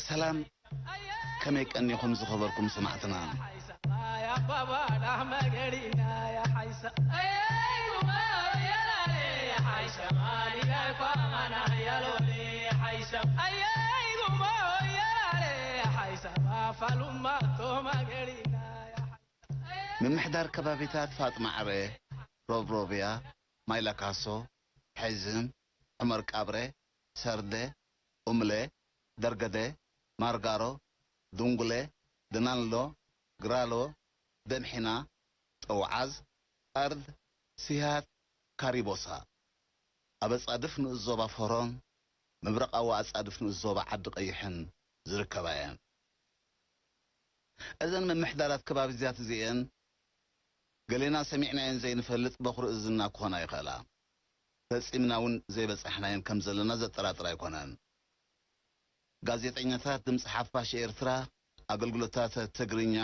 ሰላም፣ ከመይ ቀኒኹም ዝኸበርኩም ሰማዕትና? ምምሕዳር ከባቢታት ፋጥማ ዕረ፣ ሮብሮብያ፣ ማይላካሶ፣ ሐዝም፣ ዑመር ቃብረ፣ ሰርደ፣ ኡምለ፣ ደርገደ፣ ማርጋሮ፣ ዱንጉለ፣ ድናንሎ፣ ግራሎ፣ ደምሒና፣ ጠውዓዝ፣ ኣርድ፣ ሲሃት፣ ካሪቦሳ ኣብ ኣጻድፍ ንኡስ ዞባ ፎሮን ምብራቓዊ ኣጻድፍ ንኡስ ዞባ ዓዲ ቀይሕን ዝርከባ እየን። እዘን ምምሕዳራት ከባቢ እዚያት እዚኤን ገሌና ሰሚዕናየን ዘይንፈልጥ በኹሪ እዝና ክኾና ይኽእላ። ፈጺምና እውን ዘይበጻሕናየን ከም ዘለና ዘጠራጥር ኣይኮነን። ጋዜጠኛታት ድምጺ ሓፋሽ ኤርትራ፣ ኣገልግሎታት ትግርኛ፣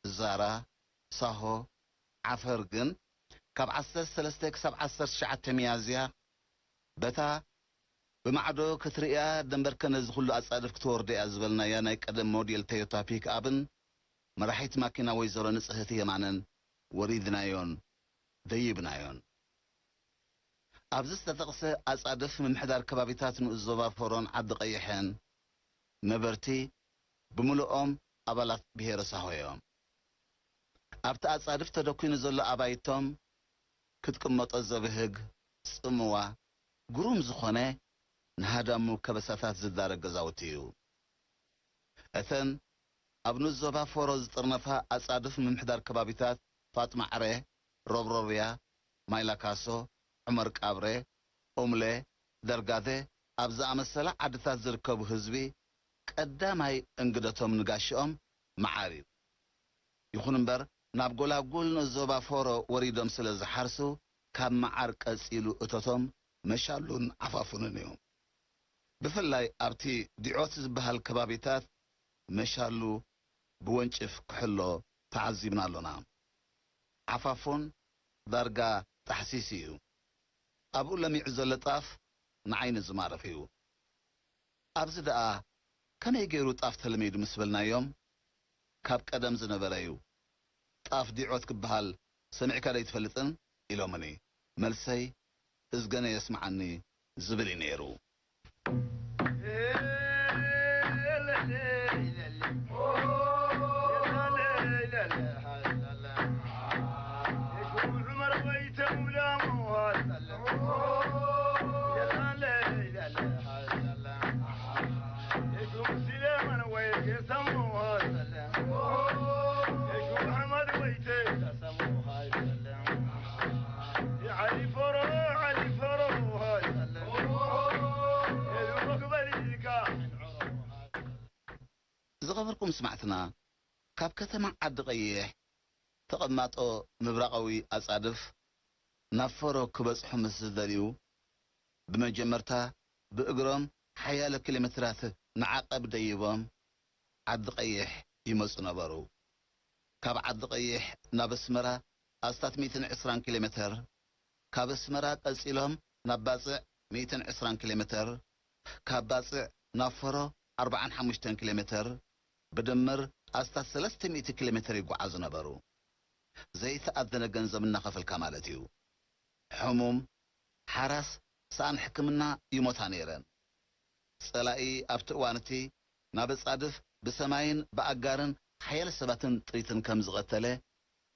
ዛራ፣ ሳሆ፣ ዓፈር ግን ካብ ዓሰርተ ሰለስተ ክሳብ ዓሰርተ ትሽዓተ ሚያዝያ በታ ብማዕዶ ክትርእያ ደንበርከ ነዚ ኩሉ ኣጻድፍ ክትወርዶ እያ ዝበልናያ ናይ ቀደም ሞዴል ቶዮታ ፒክ ኣብን መራሒት ማኪና ወይዘሮ ንጽህቲ የማነን ወሪድናዮን ደይብናዮን። ኣብዚ ዝተጠቕሰ ኣጻድፍ ምምሕዳር ከባቢታት ንኡስ ዞባ ፎሮን ዓዲ ቀይሕን ነበርቲ ብምልኦም ኣባላት ብሄረ ሳሆ እዮም። ኣብቲ ኣጻድፍ ተደኲኑ ዘሎ ኣባይቶም ክትቅመጦ ዘብህግ ጽምዋ ግሩም ዝኾነ ንሃዳሙ ከበሳታት ዝዳረግ ገዛውቲ እዩ። እተን ኣብ ንኡስ ዞባ ፎሮ ዝጥርነፋ ኣጻድፍ ምምሕዳር ከባቢታት ፋጥማ ዕረ፣ ሮብሮብያ፣ ማይላካሶ፣ ዑመር ቃብረ፣ ኡምለ፣ ደርጋተ ኣብ ዝኣመሰላ ዓድታት ዝርከቡ ህዝቢ ቀዳማይ እንግደቶም ንጋሽኦም መዓር እዩ። ይኹን እምበር ናብ ጎላጉል ንኡስ ዞባ ፎሮ ወሪዶም ስለ ዝሓርሱ ካብ መዓር ቀጺሉ እቶቶም መሻሉን ዓፋፉንን እዩ። ብፍላይ ኣብቲ ዲዖት ዝበሃል ከባቢታት መሻሉ ብወንጭፍ ክሕሎ ተዓዚብና ኣሎና። ዓፋፉን ዳርጋ ጣሕሲስ እዩ። ኣብኡ ለሚዑ ዘሎ ጣፍ ንዓይኒ ዝማርኽ እዩ። ኣብዚ ደኣ ከመይ ገይሩ ጣፍ ተለሚዱ ምስ በልናዮም፣ ካብ ቀደም ዝነበረ እዩ። ጣፍ ዲዖት ክበሃል ሰሚዕካ ደይትፈልጥን? ኢሎምኒ። መልሰይ እዝገነ የስምዓኒ ዝብል እዩ ነይሩ። ዝኸበርኩም ስማዕትና፣ ካብ ከተማ ዓዲ ቀይሕ ተቐማጦ ምብራቓዊ ኣጻድፍ ናብ ፈሮ ክበጽሑ ምስ ዝደልዩ፣ ብመጀመርታ ብእግሮም ሓያለ ኪሎ ሜትራት ንዓቐብ ደይቦም ዓዲ ቀይሕ ይመጹ ነበሩ። ካብ ዓዲ ቀይሕ ናብ ኣስመራ ኣስታት ሚእትን ዕስራን ኪሎ ሜተር፣ ካብ ኣስመራ ቀጺሎም ናብ ባጽዕ ሚእትን ዕስራን ኪሎ ሜተር፣ ካብ ባጽዕ ናብ ፈሮ ኣርብዓን ሓሙሽተን ኪሎ ሜተር፣ ብድምር ኣስታት ሰለስተ ሚእቲ ኪሎ ሜተር ይጓዓዙ ነበሩ። ዘይተኣደነ ገንዘብ እናኸፈልካ ማለት እዩ። ሕሙም፣ ሓራስ፣ ሰኣን ሕክምና ይሞታ ነይረን። ጸላኢ ኣብቲ እዋን እቲ ናብ ኣጻድፍ ብሰማይን ብኣጋርን ሓያለ ሰባትን ጥሪትን ከም ዝቐተለ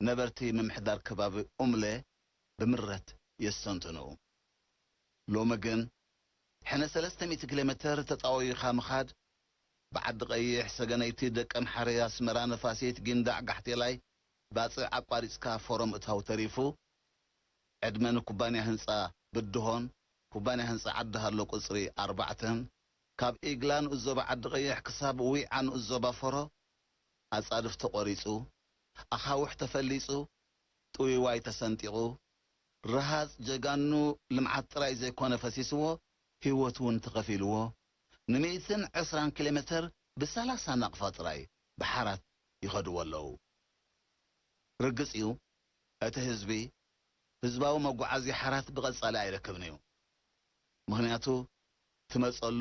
ነበርቲ ምምሕዳር ከባቢ ኡምለ ብምረት የስተንትኑ። ሎሚ ግን ሕነ ሰለስተ ሚእቲ ኪሎ ሜተር ተጣወይኻ ምኻድ፣ ብዓዲ ቀይሕ፣ ሰገነይቲ፣ ደቀምሓረ፣ ኣስመራ፣ ነፋሲት፣ ጊንዳዕ፣ ጋሕቴላይ፣ ባጽዕ ኣቋሪጽካ ፎሮ ምእታው ተሪፉ፣ ዕድመ ንኩባንያ ህንጻ ብድሆን ኩባንያ ህንጻ ዓዲ ሃሎ ቁጽሪ ኣርባዕተን፣ ካብ ኢግላ ንኡስ ዞባ ዓዲ ቀይሕ ክሳብ ዊዓ ንኡስ ዞባ ፎሮ ኣጻድፍ ተቖሪጹ፣ ኣኻውሕ ተፈሊጹ፣ ጥውይዋይ ተሰንጢቑ፣ ረሃጽ ጀጋኑ ልምዓት ጥራይ ዘይኮነ ፈሲስዎ፣ ህይወቱ እውን ተኸፊልዎ፣ ንሚእትን ዕስራን ኪሎ ሜትር ብሰላሳ ናቕፋ ጥራይ ብሓራት ይኸድዎ ኣለዉ። ርግጽ እዩ፣ እቲ ህዝቢ ህዝባዊ መጓዓዝያ ሓራት ብቐጻሊ ኣይረክብን እዩ። ምኽንያቱ፣ ትመጸሉ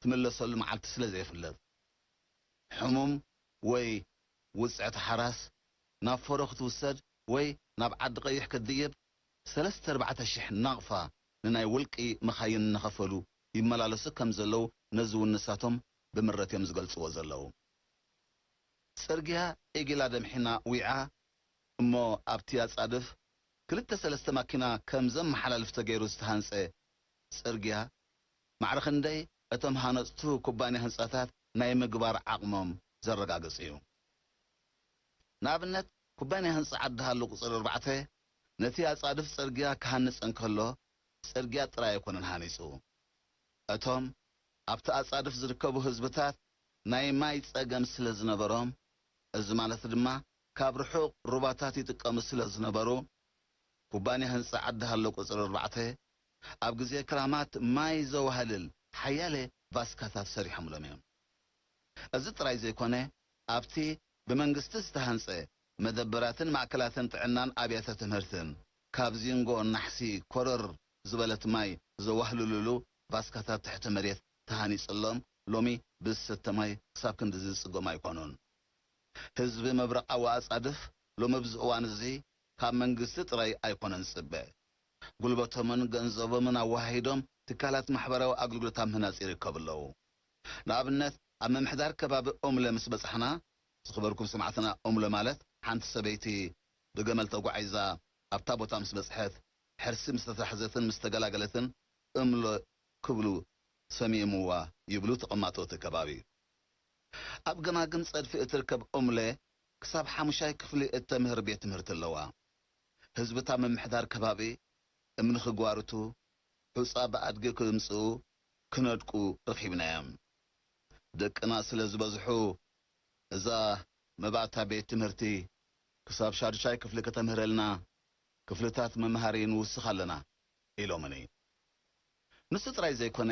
ትምለሰሉ መዓልቲ ስለ ዘይፍለጥ። ሕሙም ወይ ውጽዕቲ ሓራስ ናብ ፈሮ ክትውሰድ ወይ ናብ ዓዲ ቀይሕ ክትድይብ ሰለስተ ኣርባዕተ ሽሕ ናቕፋ ንናይ ውልቂ መኻይን እናኸፈሉ ይመላለሱ ከም ዘለዉ ነዚ እውን ንሳቶም ብምረት እዮም ዝገልጽዎ ዘለዉ። ጽርግያ ኤጊላ ደምሒና ዊዓ እሞ ኣብቲ ኣጻድፍ ክልተ ሰለስተ ማኪና ከም ዘመሓላልፍ ተገይሩ ዝተሃንጸ ጽርግያ ማዕረ ክንደይ እቶም ሃነጽቱ ኩባንያ ህንጻታት ናይ ምግባር ዓቕሞም ዘረጋግጽ እዩ። ንኣብነት ኩባንያ ህንጻ ዓዲ ሃሎ ቁጽሪ ኣርባዕተ ነቲ ኣጻድፍ ጽርግያ ክሃንጽ እንከሎ ጽርግያ ጥራይ ኣይኮነን ሃኒጹ። እቶም ኣብቲ ኣጻድፍ ዝርከቡ ህዝብታት ናይ ማይ ጸገም ስለ ዝነበሮም፣ እዚ ማለት ድማ ካብ ርሑቕ ሩባታት ይጥቀሙ ስለ ዝነበሩ፣ ኩባንያ ህንጻ ዓዲ ሃሎ ቁጽሪ ኣርባዕተ ኣብ ግዜ ክራማት ማይ ዘዋህልል ሓያለ ቫስካታት ሰሪሖምሎም እዮም። እዚ ጥራይ ዘይኮነ፣ ኣብቲ ብመንግስቲ ዝተሃንጸ መደበራትን ማእከላትን ጥዕናን ኣብያተ ትምህርትን ካብ ዚንጎ ናሕሲ ኮረር ዝበለት ማይ ዘዋህልሉሉ ቫስካታት ትሕቲ መሬት ተሃኒጽሎም ሎሚ ብዝስተ ማይ ክሳብ ክንድዚ ዝጽገሙ ኣይኮኑን። ህዝቢ መብረቓዊ ኣጻድፍ ሎሚ ኣብዚ እዋን እዚ ካብ መንግስቲ ጥራይ ኣይኮነን ዝጽበ። ጉልበቶምን ገንዘቦምን ኣወሃሂዶም ትካላት ማሕበራዊ ኣገልግሎት ኣብ ምህናጽ ይርከቡ ኣለዉ። ንኣብነት ኣብ ምምሕዳር ከባቢ ኦምለ ምስ በጻሕና፣ ዝኽበርኩም ሰማዕትና ኦምለ ማለት ሓንቲ ሰበይቲ ብገመል ተጓዒዛ ኣብታ ቦታ ምስ በጽሐት ሕርሲ ምስ ተታሕዘትን ምስ ተገላገለትን እምሎ ክብሉ ሰሚእምዋ ይብሉ ተቐማጦ እቲ ከባቢ። ኣብ ገማግም ጸድፊ እትርከብ ኦምለ ክሳብ ሓሙሻይ ክፍሊ እተምህር ቤት ትምህርቲ ኣለዋ። ህዝብታ ምምሕዳር ከባቢ እምኒ ክጓርቱ፣ ሑጻ ብኣድጊ ክምጽኡ፣ ክነድቁ ረኺብናዮም። ደቅና ስለ ዝበዝሑ እዛ መባእታ ቤት ትምህርቲ ክሳብ ሻዱሻይ ክፍሊ ከተምህረልና ክፍልታት መምሃሪ ንውስኽ ኣለና ኢሎምኒ። ንሱ ጥራይ ዘይኮነ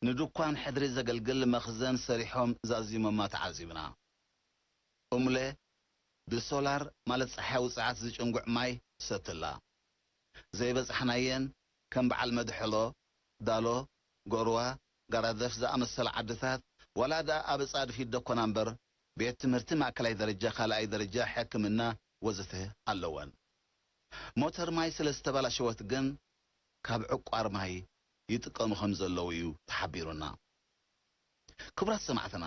ንድኳን ሕድሪ ዘገልግል መኽዘን ሰሪሖም ዛዚሞማ ተዓዚብና። እምለ ብሶላር ማለት ጸሓያዊ ጸዓት ዝጭንጉዕ ማይ ሰትላ። ዘይበጻሕናየን ከም በዓል መድሐሎ፣ ዳሎ፣ ጎርዋ፣ ጋራደፍ ዝኣመሰላ ዓድታት ዋላ ደኣ ኣብ ኣጻድፍ ይደኮና እምበር ቤት ትምህርቲ ማእከላይ ደረጃ፣ ካልኣይ ደረጃ፣ ሕክምና ወዘተ ኣለወን። ሞተር ማይ ስለ ዝተበላሸወት ግን ካብ ዕቋር ማይ ይጥቀሙ ከም ዘለዉ እዩ ተሓቢሩና። ክቡራት ሰማዕትና፣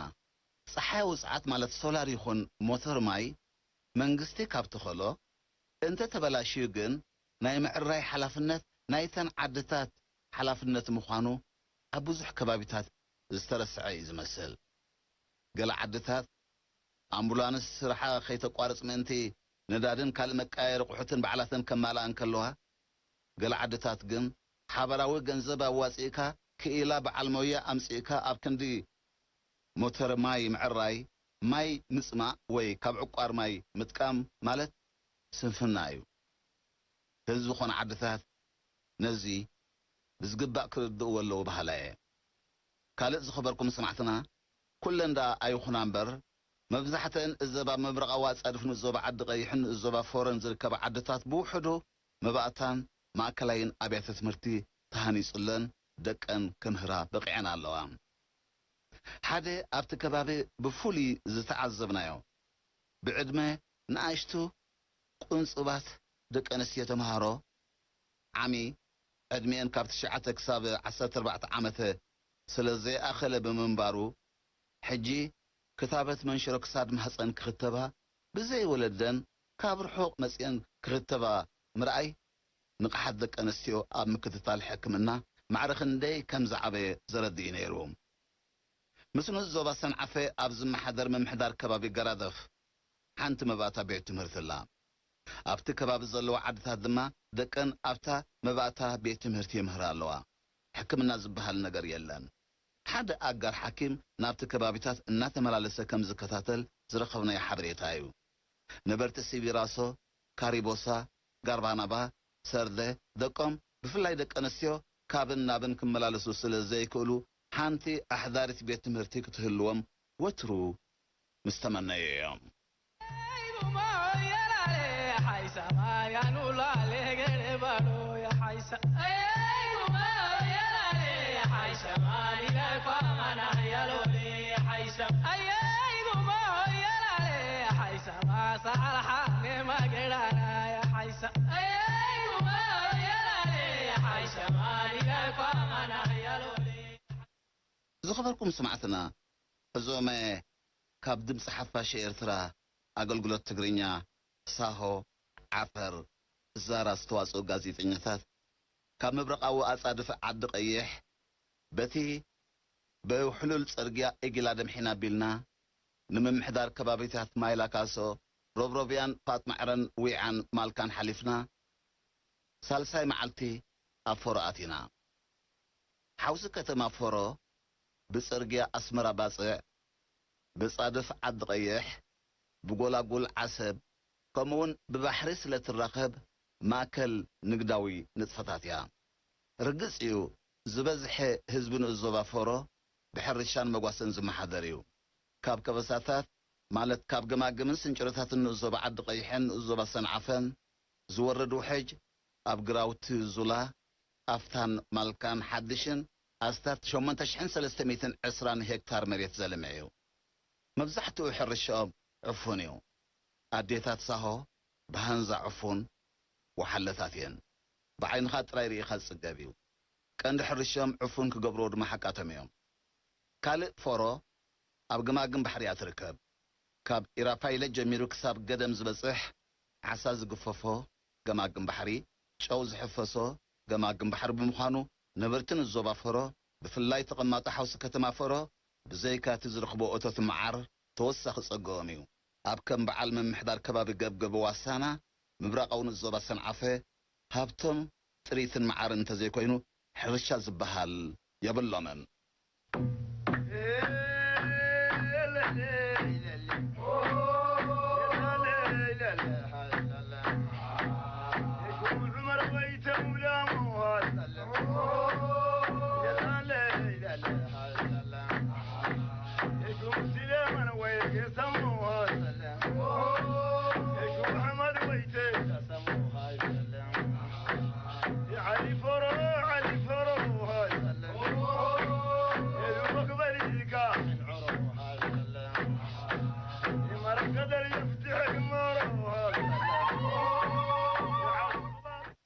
ጸሓያዊ ጸዓት ማለት ሶላር ይኹን ሞተር ማይ መንግስቲ ካብ ተኸሎ እንተ ተበላሽዩ ግን ናይ ምዕራይ ሓላፍነት ናይተን ዓድታት ሓላፍነት ምዃኑ ኣብ ብዙሕ ከባቢታት ዝተረስዐ እዩ ዝመስል። ገለ ዓድታት ኣምቡላንስ ስርሓ ከይተቋርጽ ምእንቲ ነዳድን ካልእ መቀያየሪ ኣቑሑትን ባዕላተን ከማልኣ እንከለዋ፣ ገለ ዓድታት ግን ሓባራዊ ገንዘብ ኣዋጺእካ ክኢላ በዓል ሞያ ኣምጺእካ ኣብ ክንዲ ሞተር ማይ ምዕራይ፣ ማይ ምጽማእ ወይ ካብ ዕቋር ማይ ምጥቃም ማለት ስንፍና እዩ። ህዝቢ ኮነ ዓድታት ነዚ ብዝግባእ ክርድእዎ ኣለዎ በሃላይ እየ። ካልእ ዝኸበርኩም ሰማዕትና፣ ኩለን ደኣ ኣይኹና እምበር፣ መብዛሕትአን እዘባ ምብራቓዊ ኣጻድፍ ንእዞባ ዓዲ ቀይሕን ንእዞባ ፎረን ዝርከባ ዓድታት ብውሕዱ መባእታን ማእከላይን ኣብያተ ትምህርቲ ተሃኒጹለን ደቀን ክምህራ በቒዐን ኣለዋ። ሓደ ኣብቲ ከባቢ ብፍሉይ ዝተዓዘብናዮ፣ ብዕድመ ንኣሽቱ ቁንጹባት ደቂ ኣንስትዮ ተምሃሮ፣ ዓሚ ዕድሚኤን ካብ ትሽዓተ ክሳብ ዓሰርተ ኣርባዕተ ዓመት ስለ ዘይኣኸለ ብምንባሩ፣ ሕጂ ክታበት መንሽሮ ክሳድ ማህጸን ክኽተባ ብዘይ ወለደን ካብ ርሑቕ መጺኤን ክኽተባ ምርኣይ፣ ንቕሓት ደቂ ኣንስትዮ ኣብ ምክትታል ሕክምና ማዕረ ክንደይ ከም ዝዓበየ ዘረድእ እዩ ነይሩ። ምስ ንኡስ ዞባ ሰንዓፈ ኣብ ዝመሓደር ምምሕዳር ከባቢ ገራደፍ ሓንቲ መባእታ ቤት ትምህርቲ ኣላ። ኣብቲ ከባቢ ዘለዋ ዓድታት ድማ ደቀን ኣብታ መባእታ ቤት ትምህርቲ ይምህራ ኣለዋ። ሕክምና ዝበሃል ነገር የለን። ሓደ ኣጋር ሓኪም ናብቲ ከባቢታት እናተመላለሰ ከም ዝከታተል ዝረኸብናዮ ሓበሬታ እዩ። ነበርቲ ሲቢራሶ፣ ካሪቦሳ፣ ጋርባናባ፣ ሰርደ ደቆም ብፍላይ ደቂ ኣንስትዮ ካብን ናብን ክመላለሱ ስለ ዘይክእሉ ሓንቲ ኣሕዳሪት ቤት ትምህርቲ ክትህልዎም ወትሩ ምስ ተመነዩ እዮም። ዝኸበርኩም ሰማዕትና፣ እዞም ካብ ድምፂ ሓፋሽ ኤርትራ ኣገልግሎት ትግርኛ ሳሆ ዓፈር ዛራ ዝተዋፅኡ ጋዜጠኛታት፣ ካብ ምብራቓዊ ኣፃድፍ ዓዲ ቀይሕ በቲ ብውሕሉል ፅርግያ እጊላ ደምሒና ኣቢልና ንምምሕዳር ከባቢታት ማይላካሶ፣ ሮብሮብያን ፋጥማዕረን ዊዓን ማልካን ሓሊፍና ሳልሳይ መዓልቲ ኣብ ፎሮ ኣቲና። ሓውሲ ከተማ ፎሮ ብፅርግያ ኣስመራ ባፅዕ፣ ብፃድፍ ዓዲ ቀይሕ፣ ብጎላጉል ዓሰብ፣ ከምኡውን ብባሕሪ ስለ ትራኸብ ማእከል ንግዳዊ ንጥፈታት እያ። ርግጽ እዩ፣ ዝበዝሐ ህዝቢ ንኡስ ዞባ ፎሮ ብሕርሻን መጓሰን ዝመሓደር እዩ። ካብ ከበሳታት፣ ማለት ካብ ገማግምን ስንጭሮታትን ንኡስ ዞባ ዓዲ ቀይሕን ንኡስ ዞባ ሰንዓፈን ዝወርድ ውሕጅ፣ ኣብ ግራውቲ ዙላ፣ ጣፍታን ማልካን ሓድሽን ኣስታት ሸሞንተ ሽሕን ሰለስተ ሚእትን ዕስራን ሄክታር መሬት ዘልምዕ እዩ። መብዛሕትኡ ሕርሻኦም ዕፉን እዩ። ኣዴታት ሳሆ ብሃንዛ ዕፉን ወሓለታት እየን። ብዓይንኻ ጥራይ ርኢኻ ዝጽገብ እዩ። ቀንዲ ሕርሻኦም ዕፉን ክገብርዎ ድማ ሓቃቶም እዮም። ካልእ ፎሮ ኣብ ገማግም ባሕሪ እያ ትርከብ። ካብ ኢራፓይለ ጀሚሩ ክሳብ ገደም ዝበጽሕ ዓሳ ዝግፈፎ ገማግም ባሕሪ፣ ጨው ዝሕፈሶ ገማግም ባሕሪ ብምዃኑ፣ ነበርቲ ንዞባ ፎሮ፣ ብፍላይ ተቐማጦ ሓውሲ ከተማ ፎሮ፣ ብዘይካ እቲ ዝረኽቦ እቶት መዓር፣ ተወሳኺ ጸግኦም እዩ። ኣብ ከም በዓል ምምሕዳር ከባቢ ገብገብ ዋሳና፣ ምብራቓዊ ንዞባ ሰንዓፈ፣ ሃብቶም ጥሪትን መዓርን እንተዘይኮይኑ፣ ሕርሻ ዝበሃል የብሎምን።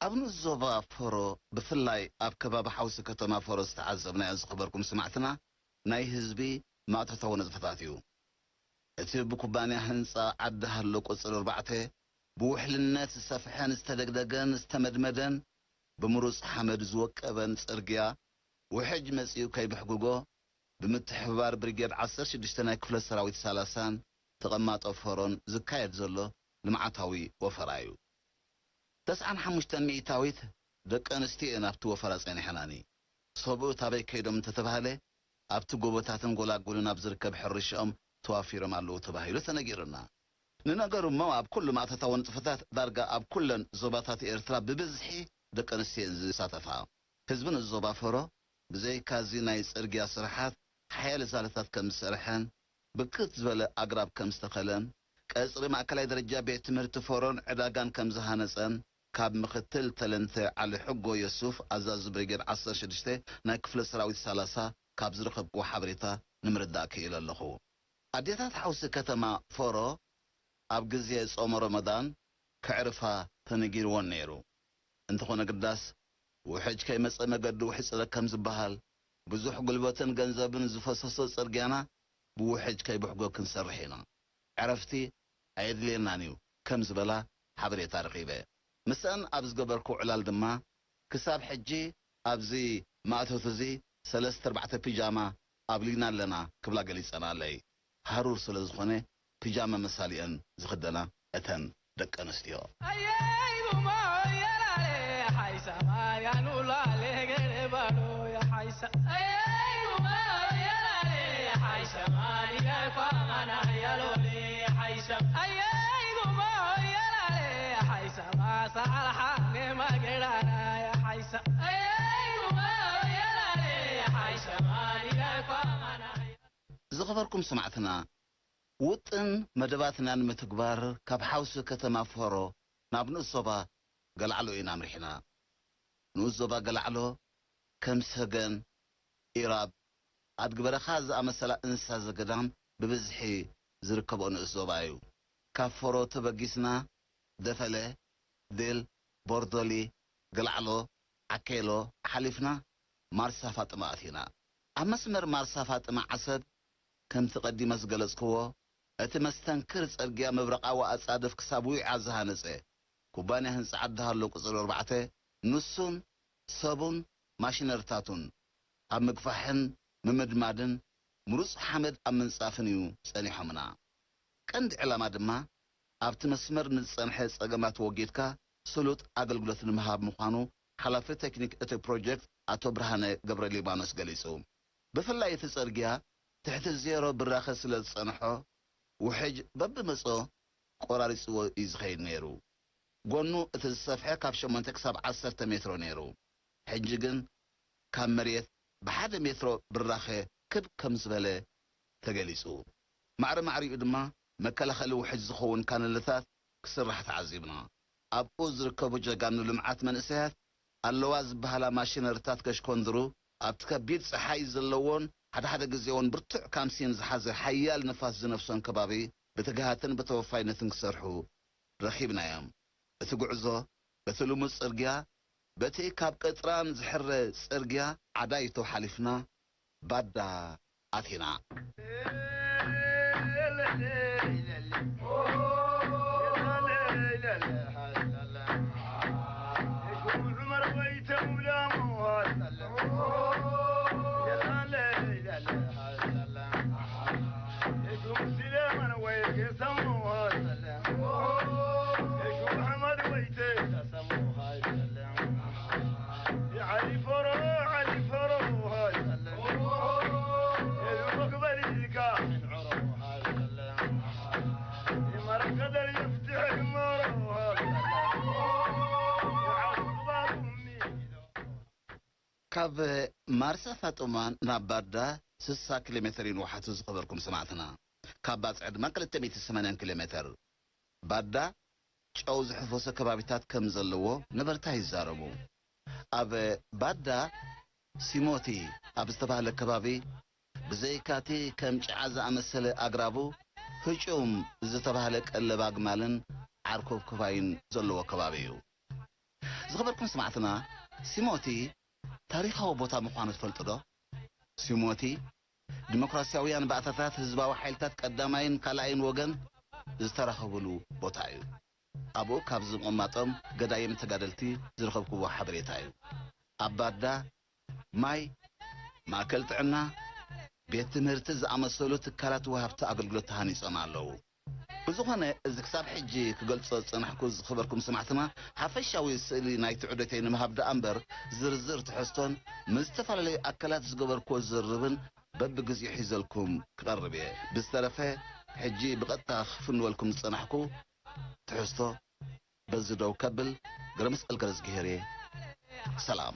ኣብ ንኡስ ዞባ ፎሮ፣ ብፍላይ ኣብ ከባቢ ሓውሲ ከተማ ፎሮ ዝተዓዘብናዮ፣ ዝኸበርኩም ስማዕትና፣ ናይ ህዝቢ ማእቶታዊ ንጥፈታት እዩ። እቲ ብኩባንያ ህንጻ ዓዲ ሃሎ ቁጽሪ ኣርባዕተ ብውሕልነት ዝሰፍሐን ዝተደግደገን ዝተመድመደን ብምሩጽ ሓመድ ዝወቀበን ጽርግያ፣ ውሕጅ መጺኡ ከይብሕግጎ፣ ብምትሕብባር ብሪጌድ ዓሰርተ ሽዱሽተ ናይ ክፍለ ሰራዊት ሰላሳን ተቐማጦ ፎሮን ዝካየድ ዘሎ ልምዓታዊ ወፈራ እዩ። ተስዓን ሓሙሽተን ሚእታዊት ደቂ ኣንስትዮ እየን ኣብቲ ወፈራ ጸኒሐናኒ። ሰብኡት ኣበይ ከይዶም እንተተባህለ፣ ኣብቲ ጎቦታትን ጎላጉልን ኣብ ዝርከብ ሕርሻኦም ተዋፊሮም ኣለዉ ተባሂሉ ተነጊሩና። ንነገሩ እሞ፣ ኣብ ኩሉ ማእቶታዊ ንጥፈታት ዳርጋ ኣብ ኩለን ዞባታት ኤርትራ ብብዝሒ ደቂ ኣንስትዮ እየን ዝሳተፋ። ህዝቢ ንኡስ ዞባ ፎሮ፣ ብዘይካዚ ናይ ጽርግያ ስራሓት ሓያለ ሳልታት ከም ዝሰርሐን፣ ብርክት ዝበለ ኣግራብ ከም ዝተኸለን፣ ቀጽሪ ማእከላይ ደረጃ ቤት ትምህርቲ ፎሮን ዕዳጋን ከም ዝሃነጸን፣ ካብ ምኽትል ተለንተ ዓሊ ሕጎ የሱፍ፣ ኣዛዚ ብሪጌድ ዓሰርተ ሽዱሽተ ናይ ክፍለ ሰራዊት ሰላሳ፣ ካብ ዝረኸብክዎ ሓበሬታ ንምርዳእ ክኢለ ኣለኹ። ኣዴታት ሓውሲ ከተማ ፎሮ ኣብ ግዜ ጾመ ረመዳን ከዕርፋ ተነጊርወን ነይሩ። እንተኾነ ግዳስ፣ ውሕጅ ከይመጸ መገዲ ውሕጽ ኢለ ከም ዝበሃል፣ ብዙሕ ጉልበትን ገንዘብን ዝፈሰሶ ጽርግያና ብውሕጅ ከይብሕጎ ክንሰርሕ ኢና። ዕረፍቲ ኣየድልየናን እዩ ከም ዝበላ ሓበሬታ ረኺበ። ምስአን ኣብ ዝገበርኩ ዕላል ድማ፣ ክሳብ ሕጂ ኣብዚ ማእቶት እዚ ሰለስተ ኣርባዕተ ፒጃማ ኣብሊና ኣለና ክብላ ገሊጸናለይ። ሃሩር ስለ ዝኾነ፣ ፒጃማ መሳሊአን ዝኽደና እተን ደቂ ኣንስትዮ። ዝኸበርኩም ሰማዕትና፣ ውጥን መደባትና ንምትግባር ካብ ሓውሲ ከተማ ፍኸሮ ናብ ንኡስ ዞባ ገላዕሎ ኢና ኣምሪሕና። ንኡስ ዞባ ገላዕሎ ከም ሰገን፣ ኢራብ፣ ኣድጊ በረኻ ዝኣመሰላ እንስሳ ዘገዳም ብብዝሒ ዝርከብኦ ንኡስ ዞባ እዩ። ካብ ፍኸሮ ተበጊስና ደፈለ፣ ድል፣ ቦርዶሊ፣ ገላዕሎ፣ ዓኬሎ ሓሊፍና ማርሳ ፋጥማ ኣቲና። ኣብ መስመር ማርሳ ፋጥማ ዓሰብ ከምቲ ቀዲመ ዝገለጽክዎ፣ እቲ መስተንክር ጽርግያ መብረቓዊ ኣጻድፍ ክሳብ ዊዓ ዝሃነጸ ኩባንያ ህንጻ ዓዲ ሃሎ ቁጽሪ ኣርባዕተ፣ ንሱን ሰቡን ማሽነርታቱን ኣብ ምግፋሕን ምምድማድን ምሩጽ ሓመድ ኣብ ምንጻፍን እዩ ጸኒሖምና። ቀንዲ ዕላማ ድማ ኣብቲ መስመር ንዝጸንሐ ጸገማት ወጊድካ ስሉጥ ኣገልግሎት ንምሃብ ምዃኑ ሓላፊ ቴክኒክ እቲ ፕሮጀክት ኣቶ ብርሃነ ገብረ ሊባኖስ ገሊጹ። ብፍላይ እቲ ጽርግያ ትሕቲ ዜሮ ብራኸ ስለ ዝጸንሖ፣ ውሕጅ በብመጾ ቆራሪጽዎ እዩ ዝኸይድ ነይሩ። ጎኑ እቲ ዝሰፍሐ ካብ ሸሞንተ ክሳብ ዓሰርተ ሜትሮ ነይሩ። ሕጂ ግን ካብ መሬት ብሓደ ሜትሮ ብራኸ ክብ ከም ዝበለ ተገሊጹ። ማዕረ ማዕሪኡ ድማ መከላኸሊ ውሕጅ ዝኸውን ካነለታት ክስራሕ ተዓዚብና። ኣብኡ ዝርከቡ ጀጋኑ ልምዓት መንእሰያት ኣለዋ ዝበሃላ ማሽነሪታት ከሽኮንድሩ ኣብቲ ከቢድ ጸሓይ ዘለዎን ሓደ ሓደ ግዜ እውን ብርቱዕ ካምሲን ዝሓዘ ሓያል ንፋስ ዝነፍሶን ከባቢ ብትግሃትን ብተወፋይነትን ክሰርሑ ረኺብናዮም። እቲ ጉዕዞ በቲ ልሙድ ጽርግያ፣ በቲ ካብ ቅጥራን ዝሕረ ጽርግያ ዓዳይቶ ሓሊፍና ባዳ ኣቲና። ካብ ማርሳ ፋጡማ ናብ ባዳ ስሳ ኪሎ ሜተር እዩ ንውሓቱ ዝኸበርኩም ሰማዕትና። ካብ ባጽዕ ድማ ክልተ ሚእቲ ሰማንያን ኪሎ ሜተር። ባዳ ጨው ዝሕፈሶ ከባቢታት ከም ዘለዎ ነበርታ ይዛረቡ። ኣብ ባዳ ሲሞቲ ኣብ ዝተባህለ ከባቢ ብዘይካቲ ከም ጭዓ ዝኣመሰለ ኣግራቡ ህጩም ዝተባህለ ቀለብ ኣግማልን ዓርኮብ ክባይን ዘለዎ ከባቢ እዩ። ዝኸበርኩም ሰማዕትና፣ ሲሞቲ ታሪኻዊ ቦታ ምዃኑ ትፈልጡ ዶ? ሲሞቲ ዲሞክራሲያውያን ባእታታት ህዝባዊ ሓይልታት ቀዳማይን ካልኣይን ወገን ዝተራኸብሉ ቦታ እዩ። ኣብኡ ካብ ዝምቕማጦም ገዳይም ተጋደልቲ ዝረኸብክዎ ሓበሬታ እዩ። ኣብ ባዳ ማይ፣ ማእከል ጥዕና፣ ቤት ትምህርቲ ዝኣመሰሉ ትካላት ወሃብቲ ኣገልግሎት ተሃኒጾም ኣለዉ። ብዝኾነ፣ እዚ ክሳብ ሕጂ ክገልጾ ዝጸናሕኩ ዝኸበርኩም ሰማዕትና፣ ሓፈሻዊ ስእሊ ናይቲ ዑደተይ ንምሃብ ደኣ እምበር፣ ዝርዝር ትሕዝቶን ምስ ዝተፈላለዩ ኣካላት ዝገበርኩዎ ዝርርብን በብግዜኡ ሒዘልኩም ክቐርብ እየ። ብዝተረፈ፣ ሕጂ ብቐጥታ ክፍንወልኩም ዝጸናሕኩ ትሕዝቶ በዚ ደው ከብል፣ ገብረመስቀል ገረዝግሄር እየ። ሰላም።